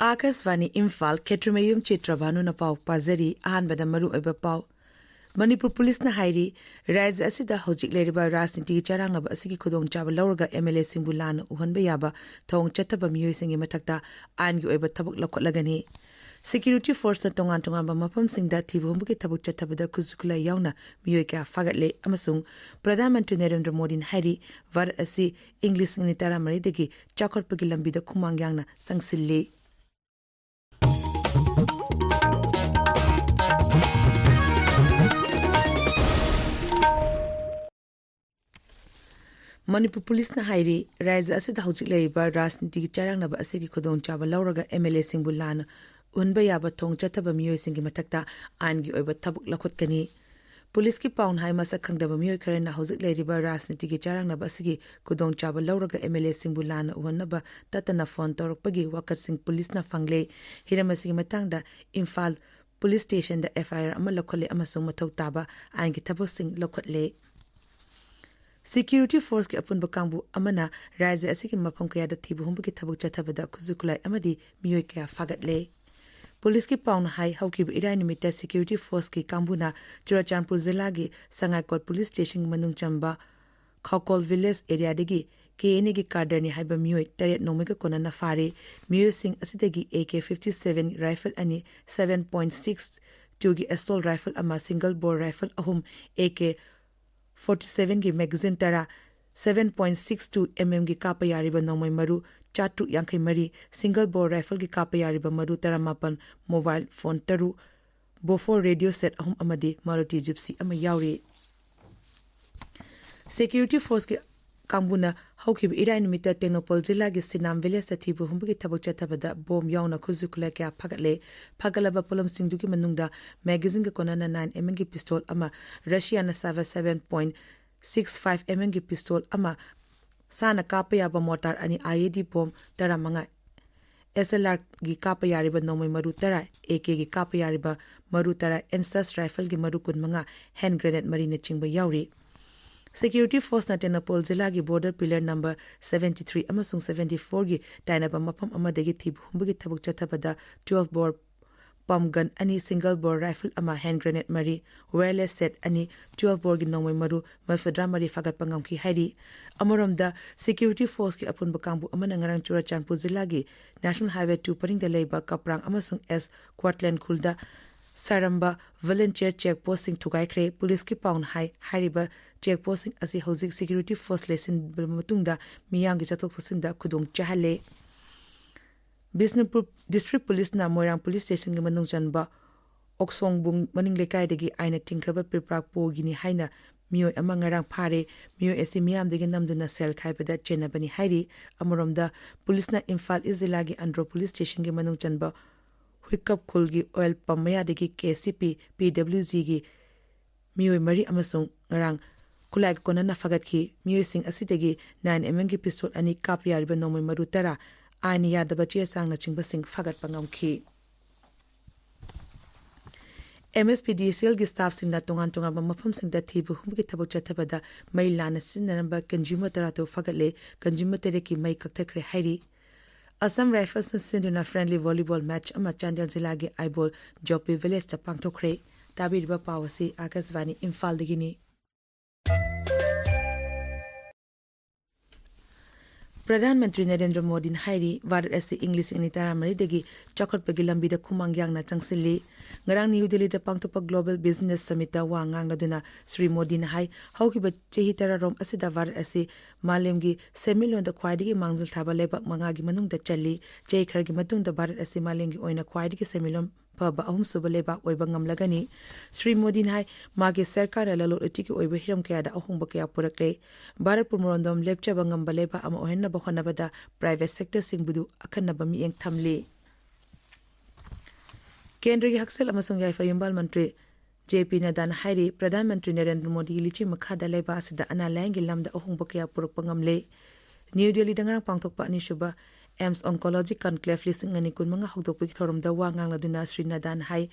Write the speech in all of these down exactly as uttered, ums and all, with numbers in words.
ꯑꯥꯀꯥꯁꯕꯥꯅꯤ ꯏꯝꯐꯥꯜ, ꯈꯦꯇ꯭ꯔꯤꯃꯌꯨꯝ ꯆꯤꯇ꯭ꯔꯚꯥꯅꯨꯅ ꯄꯥꯎ ꯄꯥꯖꯔꯤ꯫ ꯑꯍꯥꯟꯕꯗ ꯃꯔꯨꯑꯣꯏꯕ ꯄꯥꯎ꯫ ꯃꯅꯤꯄꯨꯔ ꯄꯨꯂꯤꯁꯅ ꯍꯥꯏꯔꯤ, ꯔꯥꯖ꯭ꯌ ꯑꯁꯤꯗ ꯍꯧꯖꯤꯛ ꯂꯩꯔꯤꯕ ꯔꯥꯖꯅꯤꯇꯤꯒꯤ ꯆꯔꯥꯡꯅꯕ ꯑꯁꯤꯒꯤ ꯈꯨꯗꯣꯡꯆꯥꯕ ꯂꯧꯔꯒ ꯑꯦꯝ ꯑꯦꯜ ꯑꯦꯁꯤꯡꯕꯨ ꯂꯥꯟꯅ ꯎꯍꯟꯕ ꯌꯥꯕ ꯊꯧꯑꯣꯡ ꯆꯠꯊꯕ ꯃꯤꯑꯣꯏꯁꯤꯡꯒꯤ ꯃꯊꯛꯇ ꯑꯥꯏꯟꯒꯤ ꯑꯣꯏꯕ ꯊꯕꯛ ꯂꯧꯈꯠꯂꯒꯅꯤ꯫ ꯁꯦꯀ꯭ꯌꯨꯔꯤꯇꯤ ꯐꯣꯔꯁꯅ ꯇꯣꯉꯥꯟ ꯇꯣꯉꯥꯟꯕ ꯃꯐꯝꯁꯤꯡꯗ ꯊꯤꯕ ꯍꯨꯝꯕꯒꯤ ꯊꯕꯛ ꯆꯠꯊꯕꯗ ꯈꯨꯠꯁꯨ ꯈꯨꯠꯂꯥꯏ ꯌꯥꯎꯅ ꯃꯤꯑꯣꯏ ꯀꯌꯥ ꯐꯥꯒꯠꯂꯦ ꯑꯃꯁꯨꯡ ꯄ꯭ꯔꯙꯥꯟ ꯃꯟꯇ꯭ꯔꯤ ꯅꯔꯦꯟꯗ꯭ꯔ ꯃꯣꯗꯤꯅ ꯍꯥꯏꯔꯤ, ꯚꯥꯔꯠ ꯑꯁꯤ ꯏꯪ ꯂꯤꯁꯤꯡ ꯑꯅꯤ ꯇꯔꯥꯃꯔꯤꯗꯒꯤ ꯆꯥꯎꯈꯠꯄꯒꯤ ꯂꯝꯕꯤꯗ ꯈꯨꯃꯥꯡ ꯌꯥꯡꯅ ꯆꯪꯁꯤꯜꯂꯤ꯫ ꯃꯅꯤꯄꯨꯔ ꯄꯨꯂꯤꯁꯅ ꯍꯥꯏꯔꯤ, ꯔꯥꯖ꯭ꯌ ꯑꯁꯤꯗ ꯍꯧꯖꯤꯛ ꯂꯩꯔꯤꯕ ꯔꯥꯖꯅꯤꯇꯤꯒꯤ ꯆꯔꯥꯡꯅꯕ ꯑꯁꯤꯒꯤ ꯈꯨꯗꯣꯡꯆꯥꯕ ꯂꯧꯔꯒ ꯑꯦꯝ ꯑꯦꯜ ꯑꯦꯁꯤꯡꯕꯨ ꯂꯥꯟꯅ ꯎꯍꯟꯕ ꯌꯥꯕ ꯊꯣꯡ ꯆꯠꯊꯕ ꯃꯤꯑꯣꯏꯁꯤꯡꯒꯤ ꯃꯊꯛꯇ ꯑꯥꯏꯟꯒꯤ ꯑꯣꯏꯕ ꯊꯕꯛ ꯂꯧꯈꯠꯀꯅꯤ꯫ ꯄꯨꯂꯤꯁꯀꯤ ꯄꯥꯎꯅ ꯍꯥꯏ, ꯃꯁꯛ ꯈꯪꯗꯕ ꯃꯤꯑꯣꯏ ꯈꯔꯅ ꯍꯧꯖꯤꯛ ꯂꯩꯔꯤꯕ ꯔꯥꯖꯅꯤꯇꯤꯒꯤ ꯆꯔꯥꯡꯅꯕ ꯑꯁꯤꯒꯤ ꯈꯨꯗꯣꯡꯆꯥꯕ ꯂꯧꯔꯒ ꯑꯦꯝ ꯑꯦꯜ ꯑꯦꯁꯤꯡꯕꯨ ꯂꯥꯟꯅ ꯎꯍꯟꯅꯕ ꯇꯠꯇꯅ ꯐꯣꯟ ꯇꯧꯔꯛꯄꯒꯤ ꯋꯥꯀꯠꯁꯤꯡ ꯄꯨꯂꯤꯁꯅ ꯐꯪꯂꯦ꯫ ꯍꯤꯔꯝ ꯑꯁꯤꯒꯤ ꯃꯇꯥꯡꯗ ꯏꯝꯐꯥꯜ ꯄꯨꯂꯤꯁ ꯁ꯭ꯇꯦꯁꯟꯗ ꯑꯦꯐ ꯑꯥꯏ ꯑꯥꯔ ꯑꯃ ꯂꯧꯈꯠꯂꯦ ꯑꯃꯁꯨꯡ ꯃꯊꯧ ꯇꯥꯕ ꯑꯥꯏꯟꯒꯤ ꯊꯕꯛꯁꯤꯡ ꯂꯧꯈꯠꯂꯦ꯫ ꯁꯦꯀ꯭ꯌꯨꯔꯤꯇꯤ ꯐꯣꯔꯁꯀꯤ ꯑꯄꯨꯟꯕ ꯀꯥꯡꯕꯨ ꯑꯃꯅ ꯔꯥꯖ꯭ꯌ ꯑꯁꯤꯒꯤ ꯃꯐꯝ ꯀꯌꯥꯗ ꯊꯤꯕ ꯍꯨꯝꯕꯒꯤ ꯊꯕꯛ ꯆꯠꯊꯕꯗ ꯈꯨꯠꯁꯨ ꯈꯨꯠꯂꯥꯏ ꯑꯃꯗꯤ ꯃꯤꯑꯣꯏ ꯀꯌꯥ ꯐꯥꯒꯠꯂꯦ꯫ ꯄꯨꯂꯤꯁꯀꯤ ꯄꯥꯎꯅ ꯍꯥꯏ, ꯍꯧꯈꯤꯕ ꯏꯔꯥꯏ ꯅꯨꯃꯤꯠꯇ ꯁꯦꯀ꯭ꯌꯨꯔꯤꯇꯤ ꯐꯣꯔꯁꯀꯤ ꯀꯥꯡꯕꯨꯅ ꯆꯨꯔꯆꯥꯟꯄꯨꯔ ꯖꯤꯂꯥꯒꯤ ꯁꯉꯥꯏꯀꯣꯠ ꯄꯨꯂꯤꯁ ꯁ꯭ꯇꯦꯁꯟꯒꯤ ꯃꯅꯨꯡ ꯆꯟꯕ ꯈꯥꯎꯀꯣꯜ ꯚꯤꯂꯦꯖ ꯑꯦꯔꯤꯌꯥꯗꯒꯤ ꯀꯦ ꯑꯦꯟ ꯑꯦꯒꯤ ꯀꯥꯗꯔꯅꯤ ꯍꯥꯏꯕ ꯃꯤꯑꯣꯏ ꯇꯔꯦꯠ ꯅꯣꯡꯃꯩꯒ ꯀꯣꯟꯅꯅ ꯐꯥꯔꯦ꯫ ꯃꯤꯑꯣꯏꯁꯤꯡ ꯑꯁꯤꯗꯒꯤ A K fifty seven rifle ꯑꯅꯤ, ꯁꯚꯦꯟ ꯄꯣꯏꯟꯠ ꯁꯤꯛꯁ ꯇꯨꯒꯤ ꯑꯦꯁꯣꯜꯠ ꯔꯥꯏꯐꯜ ꯑꯃ, ꯁꯤꯡꯒꯜ ꯕꯣꯔ ꯔꯥꯏꯐꯜ ꯑꯍꯨꯝ, ꯑꯦ ꯀꯦ ꯐꯣꯔꯇꯤ ꯁꯚꯦꯟꯒꯤ ꯃꯦꯒꯥꯖꯤꯟ ꯇꯔꯥ, seven point six two M ꯑꯦꯝꯒꯤ ꯀꯥꯞꯄ ꯌꯥꯔꯤꯕ ꯅꯣꯡꯃꯩ ꯃꯔꯨ ꯆꯥꯇ꯭ꯔꯨꯛ ꯌꯥꯡꯈꯩ ꯃꯔꯤ, ꯁꯤꯡꯒꯜ ꯕꯣꯔ ꯔꯥꯏꯐꯜꯒꯤ ꯀꯥꯞꯄ ꯌꯥꯔꯤꯕ ꯃꯔꯨ ꯇꯔꯥꯃꯥꯄꯟ, ꯃꯣꯕꯥꯏꯜ ꯐꯣꯟ ꯇꯔꯨꯛ, ꯕꯣꯐꯣꯔ ꯔꯦꯗꯤꯑꯣ ꯁꯦꯠ ꯑꯍꯨꯝ ꯑꯃꯗꯤ ꯃꯥꯔꯨꯇꯤ ꯖꯤꯞꯁꯤ ꯑꯃ ꯌꯥꯎꯔꯤ꯫ ꯁꯦꯀ꯭ꯌꯨꯔꯤꯇꯤ ꯐꯣꯔꯁꯀꯤ ꯀꯥꯡꯕꯨꯅ ꯍꯧꯈꯤꯕ ꯏꯔꯥꯏ ꯅꯨꯃꯤꯠꯇ ꯇꯦꯡꯅꯧꯄꯜ ꯖꯤꯂꯥꯒꯤ ꯁꯤꯅꯥꯝ ꯚꯤꯂꯦꯖꯇ ꯊꯤꯕ ꯍꯨꯝꯕꯒꯤ ꯊꯕꯛ ꯆꯠꯊꯕꯗ ꯕꯣꯝ ꯌꯥꯎꯅ ꯈꯨꯠꯁꯨ ꯈꯨꯠꯂꯥꯏ ꯀꯌꯥ ꯐꯥꯒꯠꯂꯦ꯫ ꯐꯥꯒꯠꯂꯕ ꯄꯣꯠꯂꯝꯁꯤꯡꯗꯨꯒꯤ ꯃꯅꯨꯡꯗ ꯃꯦꯒꯥꯖꯤꯟꯒ ꯀꯣꯟꯅꯅ ꯅꯥꯏꯟ ꯑꯦꯝ ꯑꯦꯝꯒꯤ ꯄꯤꯁꯇꯣꯜ ꯑꯃ, ꯔꯁꯤꯌꯥꯅ ꯁꯥꯕ seven point six five M ꯑꯦꯝꯒꯤ ꯄꯤꯁꯇꯣꯜ ꯑꯃ, ꯁꯥꯅ ꯀꯥꯞꯄ ꯌꯥꯕ ꯃꯣꯔꯇꯥꯔ ꯑꯅꯤ, ꯑꯥꯏ ꯏ ꯗꯤ ꯕꯣꯝ ꯇꯔꯥꯃꯉꯥ, ꯑꯦꯁ ꯑꯦꯜ ꯑꯥꯔꯒꯤ ꯀꯥꯞꯄ ꯌꯥꯔꯤꯕ ꯅꯣꯡꯃꯩ ꯃꯔꯨ ꯇꯔꯥ, ꯑꯦ ꯀꯦꯒꯤ ꯀꯥꯞꯄ ꯌꯥꯔꯤꯕ ꯃꯔꯨ ꯇꯔꯥ, ꯑꯦꯟꯁꯥꯁ ꯔꯥꯏꯐꯜꯒꯤ ꯃꯔꯨ ꯀꯨꯟꯃꯉꯥ, ꯍꯦꯟ ꯒ꯭ꯔꯦꯅꯦꯗ ꯃꯔꯤꯅꯆꯤꯡꯕ ꯌꯥꯎꯔꯤ꯫ Security Force ꯅ ꯇꯦꯡꯅꯧꯄꯜ ꯖꯤꯂꯥꯒꯤ border pillar number seventy three ꯑꯃꯁꯨꯡ seventy four ꯒꯤ ꯇꯥꯏꯅꯕ ꯃꯐꯝ ꯑꯃꯗꯒꯤ ꯊꯤꯕ ꯍꯨꯝꯕꯒꯤ ꯊꯕꯛ ꯆꯠꯊꯕꯗ twelve bore pump gun ꯑꯅꯤ, single bore rifle ꯑꯃ, hand grenade ꯃꯔꯤ, wireless set ꯑꯅꯤ, twelve bore ꯒꯤ ꯅꯣꯡꯃꯩ ꯃꯔꯨ ꯃꯔꯤꯐꯨꯇꯔꯥ ꯃꯔꯤ ꯐꯥꯒꯠꯄ ꯉꯝꯈꯤ ꯍꯥꯏꯔꯤ꯫ ꯑꯃꯔꯣꯝꯗ, Security Force ꯀꯤ ꯑꯄꯨꯟꯕ ꯀꯥꯡꯕꯨ ꯑꯃꯅ ꯉꯔꯥꯡ ꯆꯨꯔꯆꯥꯟꯄꯨꯔ ꯖꯤꯂꯥꯒꯤ National Highway two ꯄꯔꯤꯡꯗ ꯂꯩꯕ ꯀꯄ꯭ꯔꯥꯡ ꯑꯃꯁꯨꯡ ꯑꯦꯁ ꯀ꯭ꯋꯥꯇꯂꯦꯟ ꯈꯨꯜꯗ ꯁꯥꯔꯝꯕ volunteer check post ꯁꯤꯡ ꯊꯨꯒꯥꯏꯈ꯭ꯔꯦ꯫ ꯄꯨꯂꯤꯁꯀꯤ ꯄꯥꯎꯅ ꯍꯥꯏ, ꯍꯥꯏꯔꯤꯕ check post ꯁꯤꯡ ꯑꯁꯤ ꯍꯧꯖꯤꯛ Security Force ꯂꯩꯁꯤꯟꯕ ꯃꯇꯨꯡꯗ ꯃꯤꯌꯥꯝꯒꯤ ꯆꯠꯊꯣꯛ ꯆꯠꯁꯤꯟꯗ ꯈꯨꯗꯣꯡ ꯆꯥꯍꯜꯂꯦ꯫ ꯕꯤꯁꯅꯨꯄꯨꯔ District Police ꯅ ꯃꯣꯏꯔꯥꯡ Police Station ꯒꯤ ꯃꯅꯨꯡ ꯆꯟꯕ ꯑꯣꯛꯁꯣꯡꯕꯨꯡ ꯃꯅꯤꯡ ꯂꯩꯀꯥꯏꯗꯒꯤ ꯑꯥꯏꯟꯅ ꯊꯤꯡꯈ꯭ꯔꯕ ꯄꯤꯄ꯭ꯔꯥꯛꯄꯣꯒꯤꯅꯤ ꯍꯥꯏꯅ ꯃꯤꯑꯣꯏ ꯑꯃ ꯉꯔꯥꯡ ꯐꯥꯔꯦ꯫ ꯃꯤꯑꯣꯏ ꯑꯁꯤ ꯃꯤꯌꯥꯝꯗꯒꯤ ꯅꯝꯗꯨꯅ ꯁꯦꯜ ꯈꯥꯏꯕꯗ ꯆꯦꯟꯅꯕꯅꯤ ꯍꯥꯏꯔꯤ꯫ ꯑꯃꯔꯣꯝꯗ, ꯄꯨꯂꯤꯁꯅ ꯏꯝꯐꯥꯜ ꯏꯁ ꯖꯤꯂꯥꯒꯤ ꯑꯟꯗ꯭ꯔꯣ Police Station ꯒꯤ ꯃꯅꯨꯡ ꯆꯟꯕ ꯍꯨꯏꯀꯞ ꯈꯨꯜꯒꯤ oil pump ꯃꯌꯥꯗꯒꯤ K C P, P W G ꯒꯤ ꯃꯤꯑꯣꯏ ꯃꯔꯤ ꯑꯃꯁꯨꯡ ꯉꯔꯥꯡ ꯈꯨꯠꯂꯥꯏꯒ ꯀꯣꯟꯅꯅ ꯐꯥꯒꯠꯈꯤ꯫ ꯃꯤꯑꯣꯏꯁꯤꯡ ꯑꯁꯤꯗꯒꯤ nine M M ꯒꯤ pistol ꯑꯅꯤ, ꯀꯥꯞꯄ ꯌꯥꯔꯤꯕ ꯅꯣꯡꯃꯩ ꯃꯔꯨ ꯇꯔꯥ, ꯑꯥꯏꯟꯅ ꯌꯥꯗꯕ ꯆꯦ ꯆꯥꯡꯅꯆꯤꯡꯕꯁꯤꯡ ꯐꯥꯒꯠꯄ ꯉꯝꯈꯤ꯫ M S P D C L ꯒꯤ staff ꯁꯤꯡꯅ ꯇꯣꯉꯥꯟ ꯇꯣꯉꯥꯟꯕ ꯃꯐꯝꯁꯤꯡꯗ ꯊꯤꯕ ꯍꯨꯝꯕꯒꯤ ꯊꯕꯛ ꯆꯠꯊꯕꯗ ꯃꯩ ꯂꯥꯟꯅ ꯁꯤꯖꯤꯟꯅꯔꯝꯕ consumer ꯇꯔꯥ ꯇꯔꯨꯛ ꯐꯥꯒꯠꯂꯦ꯫ Consumer ꯇꯔꯦꯠꯀꯤ ꯃꯩ ꯀꯛꯊꯠꯈ꯭ꯔꯦ ꯍꯥꯏꯔꯤ꯫ Assam Rifles ꯅ ꯁꯤꯟꯗꯨꯅ friendly volleyball match ꯑꯃ ꯆꯥꯟꯗꯦꯜ ꯖꯤꯂꯥꯒꯤ ꯑꯥꯏꯕꯣꯜ ꯖꯣꯄꯤ village ꯇ ꯄꯥꯡꯊꯣꯛꯈ꯭ꯔꯦ꯫ ꯇꯥꯕꯤꯔꯤꯕ ꯄꯥꯎ ꯑꯁꯤ ꯑꯥꯀꯥꯁꯕꯥꯅꯤ ꯏꯝꯐꯥꯜꯗꯒꯤꯅꯤ꯫ ꯄ꯭ꯔꯙꯥꯟ ꯃꯟꯇ꯭ꯔꯤ ꯅꯔꯦꯟꯗ꯭ꯔ ꯃꯣꯗꯤꯅ ꯍꯥꯏꯔꯤ, ꯚꯥꯔꯠ ꯑꯁꯤ ꯏꯪ ꯂꯤꯁꯤꯡ ꯑꯅꯤ ꯇꯔꯥꯃꯔꯤꯗꯒꯤ ꯆꯥꯎꯈꯠꯄꯒꯤ ꯂꯝꯕꯤꯗ ꯈꯨꯃꯥꯡ ꯌꯥꯡꯅ ꯆꯪꯁꯤꯜꯂꯤ꯫ ꯉꯔꯥꯡ ꯅ꯭ꯌꯨ ꯗꯤꯜꯂꯤꯗ ꯄꯥꯡꯊꯣꯛꯄ Global Business Summit ꯇ ꯋꯥ ꯉꯥꯡꯂꯗꯨꯅ ꯁ꯭ꯔꯤ ꯃꯣꯗꯤꯅ ꯍꯥꯏ, ꯍꯧꯈꯤꯕ ꯆꯍꯤ ꯇꯔꯥꯔꯣꯝ ꯑꯁꯤꯗ ꯚꯥꯔꯠ ꯑꯁꯤ ꯃꯥꯂꯦꯝꯒꯤ ꯁꯦꯟꯃꯤꯠꯂꯣꯟꯗ ꯈ꯭ꯋꯥꯏꯗꯒꯤ ꯃꯥꯡꯖꯤꯜ ꯊꯥꯕ ꯂꯩꯕꯥꯛ ꯃꯉꯥꯒꯤ ꯃꯅꯨꯡꯗ ꯆꯜꯂꯤ꯫ ꯆꯍꯤ ꯈꯔꯒꯤ ꯃꯇꯨꯡꯗ ꯚꯥꯔꯠ ꯑꯁꯤ ꯃꯥꯂꯦꯝꯒꯤ ꯑꯣꯏꯅ ꯈ꯭ꯋꯥꯏꯗꯒꯤ ꯁꯦꯟꯃꯤꯠꯂꯣꯟ ꯐꯕ ꯑꯍꯨꯝꯁꯨꯕ ꯂꯩꯕꯥꯛ ꯑꯣꯏꯕ ꯉꯝꯂꯒꯅꯤ꯫ ꯁ꯭ꯔꯤ ꯃꯣꯗꯤꯅ ꯍꯥꯏ, ꯃꯥꯒꯤ ꯁꯔꯀꯥꯔꯅ ꯂꯂꯣꯟ ꯏꯇꯤꯛꯀꯤ ꯑꯣꯏꯕ ꯍꯤꯔꯝ ꯀꯌꯥꯗ ꯑꯍꯣꯡꯕ ꯀꯌꯥ ꯄꯨꯔꯛꯂꯦ꯫ ꯚꯥꯔꯠꯄꯨ ꯃꯔꯣꯝꯗꯣꯝ ꯂꯦꯞꯆꯕ ꯉꯝꯕ ꯂꯩꯕꯥꯛ ꯑꯃ ꯑꯣꯏꯍꯟꯅꯕ ꯍꯣꯠꯅꯕꯗ private sector ꯁꯤꯡꯕꯨ ꯑꯈꯟꯅꯕ ꯃꯤꯠꯌꯦꯡ ꯊꯝꯂꯤ꯫ ꯀꯦꯟꯗ꯭ꯔꯒꯤ ꯍꯛꯁꯦꯜ ꯑꯃꯁꯨꯡ ꯌꯥꯏꯐ ꯌꯨꯝꯕꯥꯜ ꯃꯟꯇ꯭ꯔꯤ J P ꯅꯗꯥꯅ ꯍꯥꯏꯔꯤ, ꯄ꯭ꯔꯙꯥꯟ ꯃꯟꯇ꯭ꯔꯤ ꯅꯔꯦꯟꯗ꯭ꯔ ꯃꯣꯗꯤꯒꯤ ꯂꯨꯆꯤꯡ ꯃꯈꯥꯗ ꯂꯩꯕꯥꯛ ꯑꯁꯤꯗ ꯑꯅꯥ ꯂꯥꯌꯦꯡꯒꯤ ꯂꯝꯗ ꯑꯍꯣꯡꯕ ꯀꯌꯥ ꯄꯨꯔꯛꯄ ꯉꯝꯂꯦ꯫ ꯅ꯭ꯌꯨ ꯗꯤꯜꯂꯤꯗ ꯉꯔꯥꯡ ꯄꯥꯡꯊꯣꯛꯄ ꯑꯅꯤꯁꯨꯕ AIIMS Oncology Conclave ꯂꯤꯁꯤꯡ ꯑꯅꯤ ꯀꯨꯟꯃꯉꯥ ꯍꯧꯗꯣꯛꯄꯒꯤ ꯊꯧꯔꯝꯗ ꯋꯥ ꯉꯥꯡꯂꯗꯨꯅ ꯁ꯭ꯔꯤ ꯅꯗꯥꯅ ꯍꯥꯏ,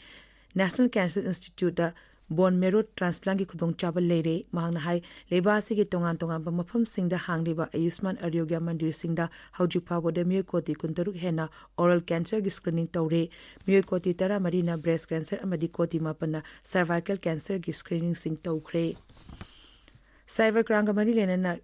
National Cancer Institute ꯇ ꯕꯣꯟ ꯃꯦꯔꯣ ꯇ꯭ꯔꯥꯟꯁꯄ꯭ꯂꯥꯟꯒꯤ ꯈꯨꯗꯣꯡꯆꯥꯕ ꯂꯩꯔꯦ꯫ ꯃꯍꯥꯛꯅ ꯍꯥꯏ, ꯂꯩꯕꯥꯛ ꯑꯁꯤꯒꯤ ꯇꯣꯉꯥꯟ ꯇꯣꯉꯥꯟꯕ ꯃꯐꯝꯁꯤꯡꯗ ꯍꯥꯡꯂꯤꯕ ꯑꯌꯨꯁꯃꯥꯟ ꯑꯥꯔꯣꯒ꯭ꯌ ꯃꯟꯗꯤꯔꯁꯤꯡꯗ ꯍꯧꯖꯤꯛ ꯐꯥꯎꯕꯗ ꯃꯤꯑꯣꯏ ꯀꯣꯇꯤ ꯀꯨꯟꯇꯔꯨꯛ ꯍꯦꯟꯅ ꯑꯣꯔꯦꯜ ꯀꯦꯟꯁꯔꯒꯤ ꯁ꯭ꯀ꯭ꯔꯤꯅꯤꯡ ꯇꯧꯔꯦ꯫ ꯃꯤꯑꯣꯏ ꯀꯣꯇꯤ ꯇꯔꯥꯃꯔꯤꯅ ꯕ꯭ꯔꯦꯁ ꯀꯦꯟꯁꯔ ꯑꯃꯗꯤ ꯀꯣꯇꯤ ꯃꯥꯄꯟꯅ ꯁꯔꯚꯥꯏꯀꯦꯜ ꯀꯦꯟꯁꯔꯒꯤ ꯁ꯭ꯀ꯭ꯔꯤꯅꯤꯡꯁꯤꯡ ꯇꯧꯈ꯭ꯔꯦ꯫ ꯁꯥꯏꯕꯔ ꯀ꯭ꯔꯥꯏꯝꯒ ꯃꯔꯤ ꯂꯩꯅꯅ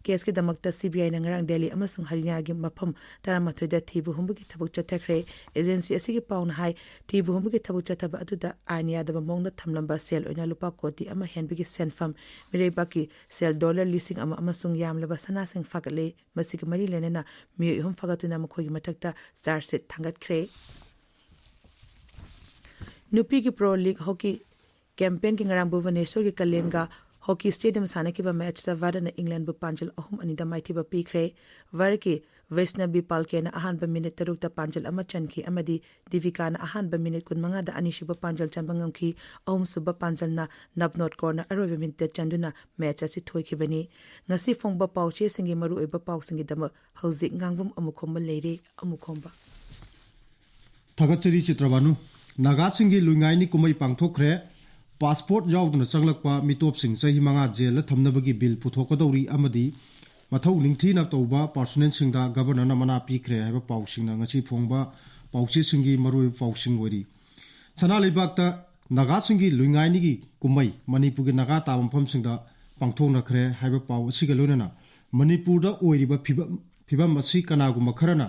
ꯀꯦꯁꯀꯤꯗꯃꯛꯇ ꯁꯤ ꯕꯤ ꯑꯥꯏꯅ ꯉꯔꯥꯡ ꯗꯦꯜꯂꯤ ꯑꯃꯁꯨꯡ ꯍꯔꯤꯌꯥꯅꯥꯒꯤ ꯃꯐꯝ ꯇꯔꯥꯃꯥꯊꯣꯏꯗ ꯊꯤꯕ ꯍꯨꯝꯕꯒꯤ ꯊꯕꯛ ꯆꯠꯊꯈ꯭ꯔꯦ꯫ ꯑꯦꯖꯦꯟꯁꯤ ꯑꯁꯤꯒꯤ ꯄꯥꯎꯅ ꯍꯥꯏ, ꯊꯤꯕ ꯍꯨꯝꯕꯒꯤ ꯊꯕꯛ ꯆꯠꯊꯕ ꯑꯗꯨꯗ ꯑꯥꯏꯟ ꯌꯥꯗꯕ ꯃꯑꯣꯡꯗ ꯊꯝꯂꯝꯕ ꯁꯦꯜ ꯑꯣꯏꯅ ꯂꯨꯄꯥ ꯀꯣꯇꯤ ꯑꯃ ꯍꯦꯟꯕꯒꯤ ꯁꯦꯟꯐꯝ, ꯃꯤꯔꯩꯕꯥꯛꯀꯤ ꯁꯦꯜ ꯗꯣꯂꯔ ꯂꯤꯁꯤꯡ ꯑꯃ ꯑꯃꯁꯨꯡ ꯌꯥꯝꯂꯕ ꯁꯅꯥꯁꯤꯡ ꯐꯥꯒꯠꯂꯦ꯫ ꯃꯁꯤꯒ ꯃꯔꯤ ꯂꯩꯅꯅ ꯃꯤꯑꯣꯏ ꯑꯍꯨꯝ ꯐꯥꯒꯠꯇꯨꯅ ꯃꯈꯣꯏꯒꯤ ꯃꯊꯛꯇ ꯆꯥꯔꯖ ꯁꯤꯠ ꯊꯥꯡꯒꯠꯈ꯭ꯔꯦ꯫ ꯅꯨꯄꯤꯒꯤ ꯄ꯭ꯔꯣ ꯂꯤꯒ ꯍꯣꯀꯤ ꯀꯦꯝꯄꯦꯟꯒꯤ ꯉꯔꯥꯡ ꯚꯨꯕꯅꯦꯁꯣꯔꯒꯤ ꯀꯂꯦꯡꯒ ꯍꯣꯀꯤ ꯁ꯭ꯇꯦꯗꯤꯌꯝ ꯁꯥꯟꯅꯈꯤꯕ ꯃꯦꯆꯇ ꯚꯥꯔꯠꯅ ꯏꯪꯂꯦꯟꯕꯨ ꯄꯥꯟꯖꯜ ꯑꯍꯨꯝ ꯑꯅꯤꯗ ꯃꯥꯏꯊꯤꯕ ꯄꯤꯈ꯭ꯔꯦ꯫ ꯚꯥꯔꯠꯀꯤ ꯚꯩꯁꯅꯕꯤ ꯄꯥꯜꯀꯦꯅ ꯑꯍꯥꯟꯕ ꯃꯤꯅꯤꯠ ꯇꯔꯨꯛꯇ ꯄꯥꯟꯖꯜ ꯑꯃ ꯆꯟꯈꯤ ꯑꯃꯗꯤ ꯗꯤꯕꯤꯀꯥꯅ ꯑꯍꯥꯟꯕ ꯃꯤꯅꯤꯠ ꯀꯨꯟꯃꯉꯥꯗ ꯑꯅꯤꯁꯨꯕ ꯄꯥꯟꯖꯜ ꯆꯟꯕ ꯉꯝꯈꯤ꯫ ꯑꯍꯨꯝꯁꯨꯕ ꯄꯥꯟꯖꯜꯅ ꯅꯕꯅꯣꯠ ꯀꯣꯔꯅ ꯑꯔꯣꯏꯕ ꯃꯤꯅꯤꯠꯇ ꯆꯟꯗꯨꯅ ꯃꯦꯆ ꯑꯁꯤ ꯊꯣꯏꯈꯤꯕꯅꯤ꯫ ꯉꯁꯤ ꯐꯣꯡꯕ ꯄꯥꯎꯆꯦꯁꯤꯡꯒꯤ ꯃꯔꯨꯑꯣꯏꯕ ꯄꯥꯎꯁꯤꯡꯒꯤꯗꯃꯛ ꯍꯧꯖꯤꯛ ꯉꯥꯡꯐꯝ ꯑꯃꯨꯛ ꯈꯣꯝꯕ ꯂꯩꯔꯦ꯫ ꯑꯃꯨꯛ ꯈꯣꯝꯕ꯫ ꯊꯥꯒꯠꯆꯔꯤ ꯆꯤꯇ꯭ꯔꯕꯥꯅꯨ꯫ ꯅꯥꯒꯥꯁꯤꯡꯒꯤ ꯂꯨꯏꯉꯥꯏꯅꯤ ꯀꯨꯝꯍꯩ ꯄꯥꯡꯊꯣꯛꯈ꯭ꯔꯦ꯫ ꯄꯥꯁꯄꯣꯔꯠ ꯌꯥꯎꯗꯅ ꯆꯪꯂꯛꯄ ꯃꯤꯇꯣꯞꯁꯤꯡ ꯆꯍꯤ ꯃꯉꯥ ꯖꯦꯜꯗ ꯊꯝꯅꯕꯒꯤ ꯕꯤꯜ ꯄꯨꯊꯣꯛꯀꯗꯧꯔꯤ ꯑꯃꯗꯤ ꯃꯊꯧ ꯅꯤꯡꯊꯤꯅ ꯇꯧꯕ ꯄꯥꯔꯁꯣꯅꯦꯜꯁꯤꯡꯗ ꯒꯕꯔꯅꯔꯅ ꯃꯅꯥ ꯄꯤꯈ꯭ꯔꯦ ꯍꯥꯏꯕ ꯄꯥꯎꯁꯤꯡꯅ ꯉꯁꯤ ꯐꯣꯡꯕ ꯄꯥꯎꯆꯦꯁꯤꯡꯒꯤ ꯃꯔꯨꯑꯣꯏꯕ ꯄꯥꯎꯁꯤꯡ ꯑꯣꯏꯔꯤ꯫ ꯁꯅꯥ ꯂꯩꯕꯥꯛꯇ ꯅꯥꯒꯥꯁꯤꯡꯒꯤ ꯂꯨꯏꯉꯥꯏꯅꯤꯒꯤ ꯀꯨꯝꯍꯩ ꯃꯅꯤꯄꯨꯔꯒꯤ ꯅꯥꯒꯥ ꯇꯥꯕ ꯃꯐꯝꯁꯤꯡꯗ ꯄꯥꯡꯊꯣꯛꯅꯈ꯭ꯔꯦ ꯍꯥꯏꯕ ꯄꯥꯎ ꯑꯁꯤꯒ ꯂꯣꯏꯅꯅ ꯃꯅꯤꯄꯨꯔꯗ ꯑꯣꯏꯔꯤꯕ ꯐꯤꯕꯝ, ꯐꯤꯕꯝ ꯑꯁꯤ ꯀꯅꯥꯒꯨꯝꯕ ꯈꯔꯅ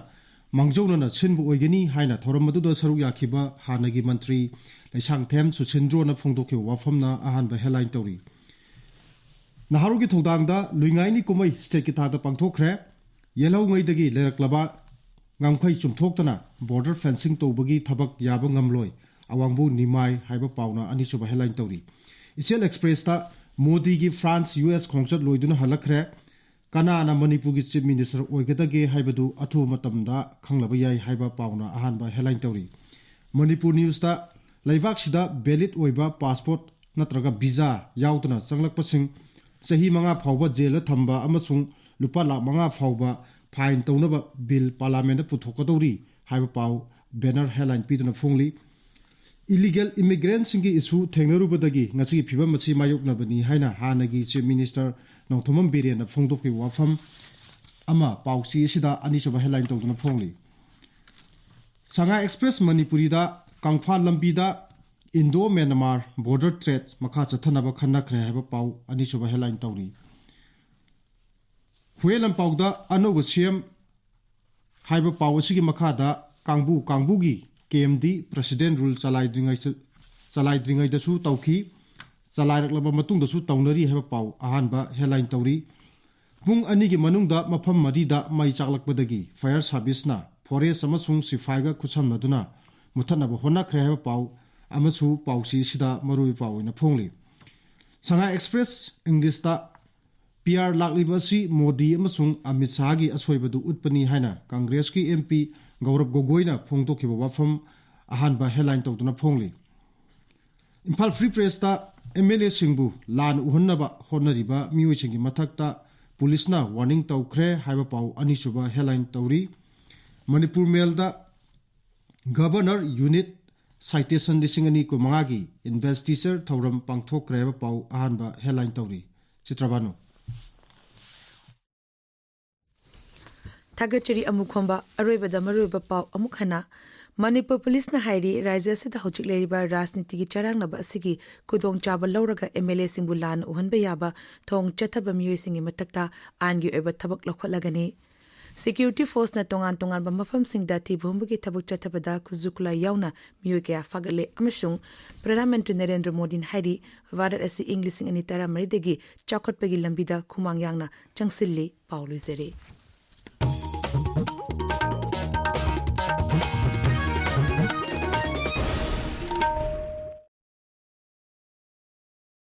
ꯃꯥꯡꯖꯧꯅꯅ ꯁꯤꯟꯕ ꯑꯣꯏꯒꯅꯤ ꯍꯥꯏꯅ ꯊꯧꯔꯝ ꯑꯗꯨꯗ ꯁꯔꯨꯛ ꯌꯥꯈꯤꯕ ꯍꯥꯟꯅꯒꯤ ꯃꯟꯇ꯭ꯔꯤ ꯂꯩꯁꯥꯡꯊꯦꯝ ꯁꯨꯁꯤꯟꯗ꯭ꯔꯣꯅ ꯐꯣꯡꯗꯣꯛꯈꯤꯕ ꯋꯥꯐꯝꯅ ꯑꯍꯥꯟꯕ ꯍꯦꯗꯂꯥꯏꯟ ꯇꯧꯔꯤ꯫ ꯅꯍꯥꯔꯣꯜꯒꯤ ꯊꯧꯗꯥꯡꯗ ꯂꯨꯏꯉꯥꯏꯅꯤ ꯀꯨꯝꯍꯩ ꯁ꯭ꯇꯦꯠꯀꯤ ꯊꯥꯛꯇ ꯄꯥꯡꯊꯣꯛꯈ꯭ꯔꯦ꯫ ꯌꯦꯜꯍꯧꯉꯩꯗꯒꯤ ꯂꯩꯔꯛꯂꯕ ꯉꯝꯈꯩ ꯆꯨꯝꯊꯣꯛꯇꯅ ꯕꯣꯔꯗꯔ ꯐꯦꯟꯁꯤꯡ ꯇꯧꯕꯒꯤ ꯊꯕꯛ ꯌꯥꯕ ꯉꯝꯂꯣꯏ, ꯑꯋꯥꯡꯕꯨ ꯅꯤꯃꯥꯏ ꯍꯥꯏꯕ ꯄꯥꯎꯅ ꯑꯅꯤꯁꯨꯕ ꯍꯦꯗꯂꯥꯏꯟ ꯇꯧꯔꯤ꯫ ꯏꯆꯦꯜ ꯑꯦꯛꯁꯄ꯭ꯔꯦꯁꯇ ꯃꯣꯗꯤꯒꯤ ꯐ꯭ꯔꯥꯟꯁ ꯌꯨ ꯑꯦꯁ ꯈꯣꯡꯆꯠ ꯂꯣꯏꯗꯨꯅ ꯍꯜꯂꯛꯈ꯭ꯔꯦ꯫ ꯀꯅꯥꯅ ꯃꯅꯤꯄꯨꯔꯒꯤ ꯆꯤꯐ ꯃꯤꯅꯤꯁꯇꯔ ꯑꯣꯏꯒꯗꯒꯦ ꯍꯥꯏꯕꯗꯨ ꯑꯊꯨꯕ ꯃꯇꯝꯗ ꯈꯪꯂꯕ ꯌꯥꯏ ꯍꯥꯏꯕ ꯄꯥꯎꯅ ꯑꯍꯥꯟꯕ ꯍꯦꯗꯂꯥꯏꯟ ꯇꯧꯔꯤ꯫ ꯃꯅꯤꯄꯨꯔ ꯅ꯭ꯌꯨꯁꯇ ꯂꯩꯕꯥꯛꯁꯤꯗ ꯚꯦꯂꯤꯗ ꯑꯣꯏꯕ ꯄꯥꯁꯄꯣꯔꯠ ꯅꯠꯇ꯭ꯔꯒ ꯚꯤꯖꯥ ꯌꯥꯎꯗꯅ ꯆꯪꯂꯛꯄꯁꯤꯡ ꯆꯍꯤ ꯃꯉꯥ ꯐꯥꯎꯕ ꯖꯦꯜꯗ ꯊꯝꯕ ꯑꯃꯁꯨꯡ ꯂꯨꯄꯥ ꯂꯥꯈ ꯃꯉꯥ ꯐꯥꯎꯕ ꯐꯥꯏꯟ ꯇꯧꯅꯕ ꯕꯤꯜ ꯄꯥꯔꯂꯥꯃꯦꯟꯗ ꯄꯨꯊꯣꯛꯀꯗꯧꯔꯤ ꯍꯥꯏꯕ ꯄꯥꯎ ꯕꯦꯅꯔ ꯍꯦꯗꯂꯥꯏꯟ ꯄꯤꯗꯨꯅ ꯐꯣꯡꯂꯤ꯫ ꯏꯂꯤꯒꯦꯜ ꯏꯃꯤꯒ꯭ꯔꯦꯟꯁꯤꯡꯒꯤ ꯏꯁꯨ ꯊꯦꯡꯅꯔꯨꯕꯗꯒꯤ ꯉꯁꯤꯒꯤ ꯐꯤꯕꯝ ꯑꯁꯤ ꯃꯥꯌꯣꯛꯅꯕꯅꯤ ꯍꯥꯏꯅ ꯍꯥꯟꯅꯒꯤ ꯆꯤꯐ ꯃꯤꯅꯤꯁꯇꯔ ꯅꯣꯡꯊꯣꯝꯕꯝ ꯕꯤꯔꯦꯟꯅ ꯐꯣꯡꯗꯣꯛꯈꯤꯕ ꯋꯥꯐꯝ ꯑꯃ ꯄꯥꯎꯆꯦ ꯑꯁꯤꯗ ꯑꯅꯤꯁꯨꯕ ꯍꯦꯗꯂꯥꯏꯟ ꯇꯧꯗꯨꯅ ꯐꯣꯡꯂꯤ꯫ ꯁꯉꯥꯏ ꯑꯦꯛꯁꯄ꯭ꯔꯦꯁ ꯃꯅꯤꯄꯨꯔꯤꯗ ꯀꯪꯐꯥꯜ ꯂꯝꯕꯤꯗ ꯏꯟꯗꯣ ꯃ꯭ꯌꯥꯟꯃꯥꯔ ꯕꯣꯔꯗꯔ ꯇ꯭ꯔꯦꯗ ꯃꯈꯥ ꯆꯠꯊꯅꯕ ꯈꯟꯅꯈ꯭ꯔꯦ ꯍꯥꯏꯕ ꯄꯥꯎ ꯑꯅꯤꯁꯨꯕ ꯍꯦꯗꯂꯥꯏꯟ ꯇꯧꯔꯤ꯫ ꯍꯨꯌꯦꯟ ꯂꯥꯟꯄꯥꯎꯗ ꯑꯅꯧꯕ ꯁꯤ ꯑꯦꯝ ꯍꯥꯏꯕ ꯄꯥꯎ ꯑꯁꯤꯒꯤ ꯃꯈꯥꯗ ꯀꯥꯡꯕꯨ ꯀꯥꯡꯕꯨꯒꯤ ꯀꯦ ꯑꯦꯝ ꯗꯤ ꯄ꯭ꯔꯁꯤꯗꯦꯟ ꯔꯨꯜ ꯆꯂꯥꯏꯗ꯭ꯔꯤꯉꯩ-, ꯆꯂꯥꯏꯗ꯭ꯔꯤꯉꯩꯗꯁꯨ ꯇꯧꯈꯤ, ꯆꯂꯥꯏꯔꯛꯂꯕ ꯃꯇꯨꯡꯗꯁꯨ ꯇꯧꯅꯔꯤ ꯍꯥꯏꯕ ꯄꯥꯎ ꯑꯍꯥꯟꯕ ꯍꯦꯗꯂꯥꯏꯟ ꯇꯧꯔꯤ꯫ ꯄꯨꯡ ꯑꯅꯤꯒꯤ ꯃꯅꯨꯡꯗ ꯃꯐꯝ ꯃꯔꯤꯗ ꯃꯩ ꯆꯥꯛꯂꯛꯄꯗꯒꯤ ꯐꯥꯌꯔ ꯁꯥꯔꯚꯤꯁꯅ ꯐꯣꯔꯦꯁ ꯑꯃꯁꯨꯡ ꯁꯤꯐꯥꯏꯒ ꯈꯨꯠꯁꯝꯅꯗꯨꯅ ꯃꯨꯊꯠꯅꯕ ꯍꯣꯠꯅꯈ꯭ꯔꯦ ꯍꯥꯏꯕ ꯄꯥꯎ ꯑꯃꯁꯨ ꯄꯥꯎꯆꯦ ꯑꯁꯤꯗ ꯃꯔꯨꯑꯣꯏꯕ ꯄꯥꯎ ꯑꯣꯏꯅ ꯐꯣꯡꯂꯤ꯫ ꯁꯉꯥꯏ ꯑꯦꯛꯁꯄ꯭ꯔꯦꯁ ꯏꯪꯂꯤꯁꯇ ꯄꯤ ꯑꯥꯔ ꯂꯥꯛꯂꯤꯕ ꯑꯁꯤ ꯃꯣꯗꯤ ꯑꯃꯁꯨꯡ ꯑꯃꯤꯠ ꯁꯥꯍꯒꯤ ꯑꯁꯣꯏꯕꯗꯨ ꯎꯠꯄꯅꯤ ꯍꯥꯏꯅ ꯀꯪꯒ꯭ꯔꯦꯁꯀꯤ ꯑꯦꯝ ꯄꯤ ꯒꯧꯔꯕ ꯒꯣꯒꯣꯏꯅ ꯐꯣꯡꯗꯣꯛꯈꯤꯕ ꯋꯥꯐꯝ ꯑꯍꯥꯟꯕ ꯍꯦꯗꯂꯥꯏꯟ ꯇꯧꯗꯨꯅ ꯐꯣꯡꯂꯤ꯫ ꯏꯝꯐꯥꯜ ꯐ꯭ꯔꯤ ꯄ꯭ꯔꯦꯁꯇ ꯑꯦꯝ ꯑꯦꯜ ꯑꯦꯁꯤꯡꯕꯨ ꯂꯥꯟ ꯎꯍꯟꯅꯕ ꯍꯣꯠꯅꯔꯤꯕ ꯃꯤꯑꯣꯏꯁꯤꯡꯒꯤ ꯃꯊꯛꯇ ꯄꯨꯂꯤꯁꯅ ꯋꯥꯔꯅꯤꯡ ꯇꯧꯈ꯭ꯔꯦ ꯍꯥꯏꯕ ꯄꯥꯎ ꯑꯅꯤꯁꯨꯕ ꯍꯦꯗꯂꯥꯏꯟ ꯇꯧꯔꯤ꯫ ꯃꯅꯤꯄꯨꯔ ꯃꯦꯜꯗ ꯒꯕꯔꯅꯔ ꯌꯨꯅꯤꯠ ꯁꯥꯏꯇꯦꯁꯟ ꯂꯤꯁꯤꯡ ꯑꯅꯤ ꯀꯨꯟꯃꯉꯥꯒꯤ ꯏꯟꯚꯦꯁꯇꯤꯆꯔ ꯊꯧꯔꯝ ꯄꯥꯡꯊꯣꯛꯈ꯭ꯔꯦ ꯍꯥꯏꯕ ꯄꯥꯎ ꯑꯍꯥꯟꯕ ꯍꯦꯗꯂꯥꯏꯟ ꯇꯧꯔꯤ꯫ ꯆꯤꯇ꯭ꯔꯕꯥꯅꯨ꯫ ꯊꯥꯒꯠꯆꯔꯤ ꯑꯃꯨꯛ ꯈꯣꯝꯕ꯫ ꯑꯔꯣꯏꯕꯗ ꯃꯔꯨꯑꯣꯏꯕ ꯄꯥꯎ ꯑꯃꯨꯛ ꯍꯟꯅ꯫ ꯃꯅꯤꯄꯨꯔ ꯄꯨꯂꯤꯁꯅ ꯍꯥꯏꯔꯤ, ꯔꯥꯖ꯭ꯌ ꯑꯁꯤꯗ ꯍꯧꯖꯤꯛ ꯂꯩꯔꯤꯕ ꯔꯥꯖꯅꯤꯇꯤꯒꯤ ꯆꯔꯥꯡꯅꯕ ꯑꯁꯤꯒꯤ ꯈꯨꯗꯣꯡꯆꯥꯕ ꯂꯧꯔꯒ ꯑꯦꯝ ꯑꯦꯜ ꯑꯦꯁꯤꯡꯕꯨ ꯂꯥꯟꯅ ꯎꯍꯟꯕ ꯌꯥꯕ ꯊꯣꯡ ꯆꯠꯊꯕ ꯃꯤꯑꯣꯏꯁꯤꯡꯒꯤ ꯃꯊꯛꯇ ꯑꯥꯏꯟꯒꯤ ꯑꯣꯏꯕ ꯊꯕꯛ ꯂꯧꯈꯠꯂꯒꯅꯤ꯫ ꯁꯦꯀ꯭ꯌꯨꯔꯤꯇꯤ ꯐꯣꯔꯁꯅ ꯇꯣꯉꯥꯟ ꯇꯣꯉꯥꯟꯕ ꯃꯐꯝꯁꯤꯡꯗ ꯊꯤꯕ ꯍꯨꯝꯕꯒꯤ ꯊꯕꯛ ꯆꯠꯊꯕꯗ ꯈꯨꯠꯁꯨ ꯈꯨꯠꯂꯥꯏ ꯌꯥꯎꯅ ꯃꯤꯑꯣꯏ ꯀꯌꯥ ꯐꯥꯒꯠꯂꯦ ꯑꯃꯁꯨꯡ ꯄ꯭ꯔꯙꯥꯟ ꯃꯟꯇ꯭ꯔꯤ ꯅꯔꯦꯟꯗ꯭ꯔ ꯃꯣꯗꯤꯅ ꯍꯥꯏꯔꯤ, ꯚꯥꯔꯠ ꯑꯁꯤ ꯏꯪ ꯂꯤꯁꯤꯡ ꯑꯅꯤ ꯇꯔꯥꯃꯔꯤꯗꯒꯤ ꯆꯥꯎꯈꯠꯄꯒꯤ ꯂꯝꯕꯤꯗ ꯈꯨꯃꯥꯡ ꯌꯥꯡꯅ ꯆꯪꯁꯤꯜꯂꯤ꯫ ꯄꯥꯎ ꯂꯣꯏꯖꯔꯦ꯫